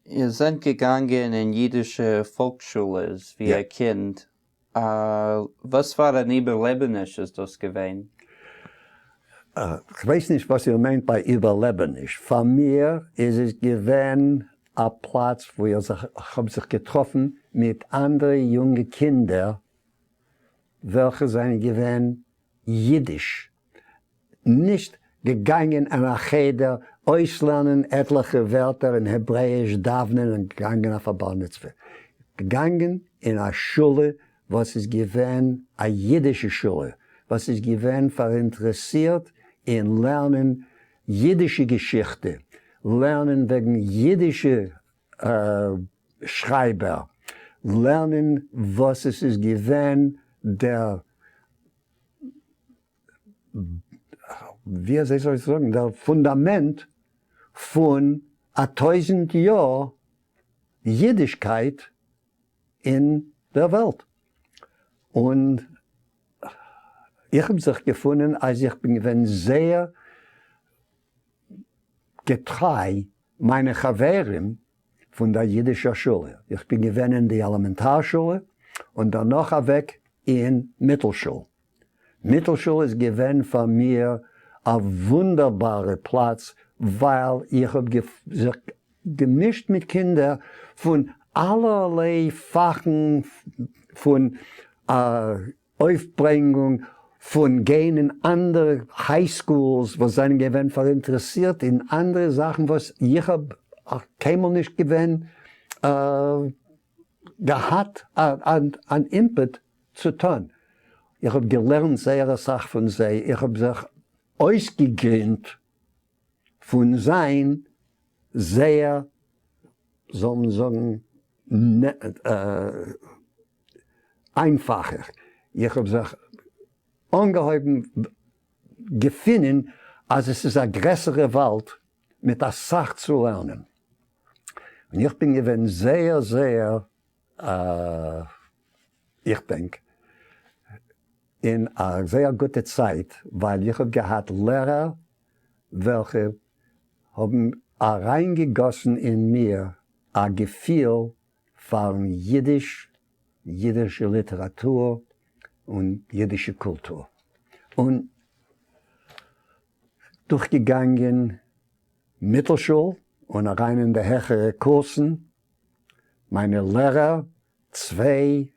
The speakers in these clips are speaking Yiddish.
איר זענט געגאנגען אין אידישע פאלקשולעס ווי א קינד, וואס פאר אן איבערלעבעניש איז דאס געווען? כ'ווייס נישט וואס איר מיינט ביי איבערלעבעניש, פאר מיר איז עס געווען א פלאץ וואו איך האב זיך געטראפן מיט אנדערע יונגע קינדער וועלכע זענען געווען אידיש, נישט געגאנגען אין א חדר אויסלערנען עטליכע ווערטער אין העברעאיש, דאוונען און געגאנגען אויף א בר מצוה, געגאנגען אין א שולע וואס איז געווען א אידישע שולע, וואס איז געווען פאראינטערעסירט אין לערנען אידישע געשיכטע, לערנען וועגן אידישע שרייבער, לערנען וואס עס איז געווען דער ווי אזוי זאל איך זאגן, דער פונדאמענט פון א טויזנט יאר אידישקייט אין דער וועלט. און איך האב זיך געפונען אז איך בין געווען זייער געטריי מיינע חברים פון דער אידישער שולע. איך בין געווען אין די עלעמענטאר שולע און דערנאך אוועק אין מיטלשול. מיטלשול איז געווען פאר מיר א וואונדערבארע פלאץ ווייל איך האב זיך געמישט מיט קינדער פון אלערליי פאכן פון אויפברענגונג, פון גיין אין אנדערע high schools וואס זענען געווען פאראינטערעסירט אין אנדערע זאכן וואס איך האב קיינמאל נישט געווען געהאט אן input צו טון. איך האב געלערנט זייער אסאך פון זיי, איך האב זיך אויסגעגרינט פון זיין זייער זאל מען זאגן איינפאכער, איך האב זיך אנגעהויבן געפינען אז עס איז א גרעסערע וואלד מיט אסאך צו לערנען, און איך בין געווען זייער זייער איך דענק אין א זייער גוטע צייט ווייל איך האב געהאט לערער וועלכע האבן אריינגעגאסן אין מיר א געפיל פארן אידיש, אידישע ליטעראטור און אידישע קולטור, און דורכגעגאנגען מיטלשול און אריין אין די העכערע קורסן, מיינע לערער, צוויי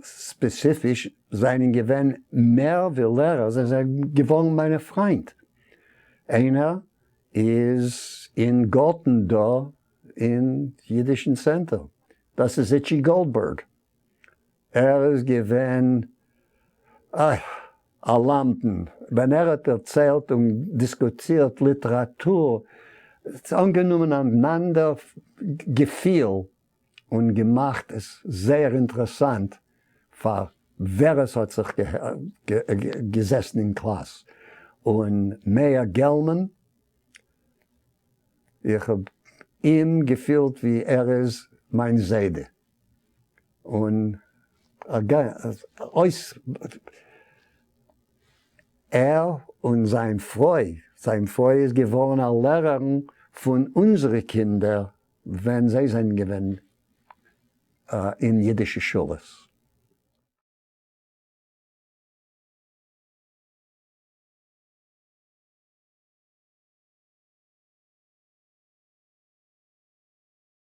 ספעציפיש, זענען געווען מער ווי לערער, זיי זענען געווארן מיינע פריינט. איינער איז אין גארטן דא אין אידישן צענטער, דאס איז איטשי גאלדבערג, ער איז געווען א למדן, ווען ער האט דערציילט און דיסקוטירט ליטעראטור, האט עס אנגענומען אן אנדער געפיל און געמאכט עס זייער אינטערעסאנט פאר ווער עס האט זיך געזעסן אין קלאס. און מאיר געלמאן, איך האב אים געפילט ווי ער איז מיין זיידע. און אויס ער און זיין פרוי, זיין פרוי איז געווארן א לערערין פון אונזערע קינדער ווען זיי זענען געווען אין אידישע שולעס.